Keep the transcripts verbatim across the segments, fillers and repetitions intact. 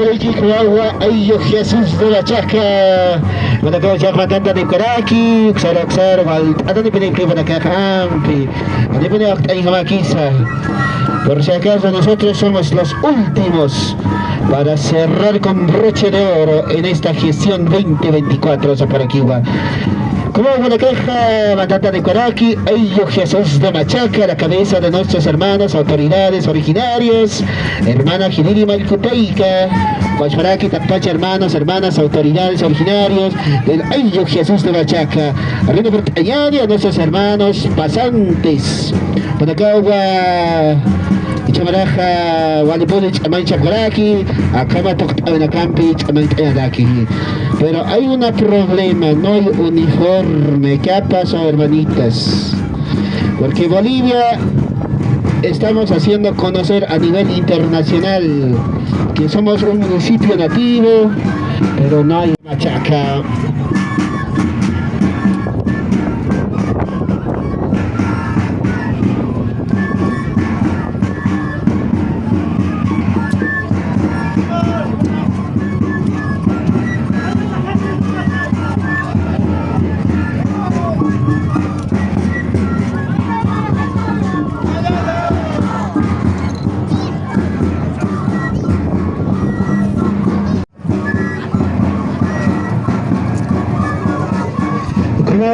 Ayki kuwawa, ayllu Jesús de la Chaca. Manakaw chaqmatanta nipkaraki, uksara uksara, walt'ata nipinipki manakax ampi. Nipini akt'ayjamakisa. Por si acaso nosotros somos los últimos para cerrar con broche de oro en esta gestión veinte veinticuatro, saparakiwa. Como manakaxa, mandatarikaraki, ayllu Jesús de Machaca, la cabeza de nuestros hermanos, autoridades originarios, hermana Hiliri Mallkutayka, Guachmaraki, Tacpacha, hermanos, hermanas, autoridades originarios del ayllu Jesús de Machaca. Reino Portañani, a nuestros hermanos pasantes. Manakawa, Ichamaraka, walipuni ch'amanchapkaraki, akhama tuqt'awinakampi ch'amanch'ayanaki. Pero hay una problema, no hay uniforme. ¿Qué ha pasado, hermanitas? Porque Bolivia estamos haciendo conocer a nivel internacional que somos un municipio nativo, pero no hay Machaca.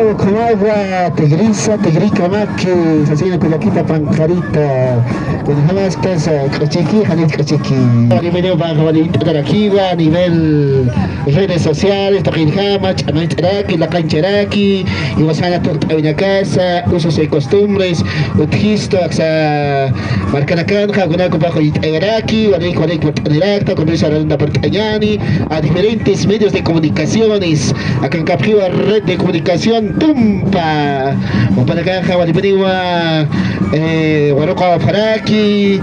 Ukhumawa, ukhumawa, tigrisa, tigrikamaki, sasina kullakita panqarita, kunjamastas, k'uchiki, janit k'uchiki. Nivel bajo, nivel a nivel redes sociales, taqinjama, ch'amancharaki, laqancharaki, y wasana tuqt'awinakasa, usos y costumbres, utjisto, aksa, markanakanxa, kunakupax uyt'ayraki, warik, warik, purt'anirakta, comienza la ronda purt'añani, a diferentes medios de comunicaciones, akankapxiwa red de comunicación Tumpa, upanakaxa walipuniwa, eh, waruqa faraki,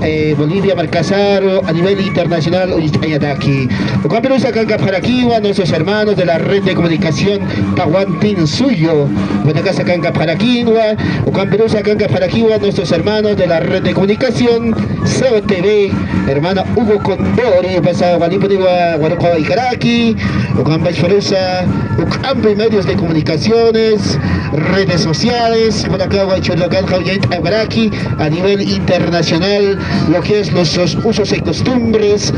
eh, Bolivia markasaru, a nivel internacional, uyt'añataki. Ukampirusa akankapxarakiwa, nuestros hermanos de la red de comunicación Tahuantinsuyu, upanakasa akankapxarakiwa, Ukampirusa akankapxarakiwa nuestros hermanos de la red de comunicación C O T V, hermana Hugo Condori, pasa walipuniwa waruqawaykaraki, ukampachparusa, ukampi medios de comunicaciones, redes sociales, upanakawa churlakanxa uyt'akaraki a nivel internacional, lo que es nuestros usos y costumbres.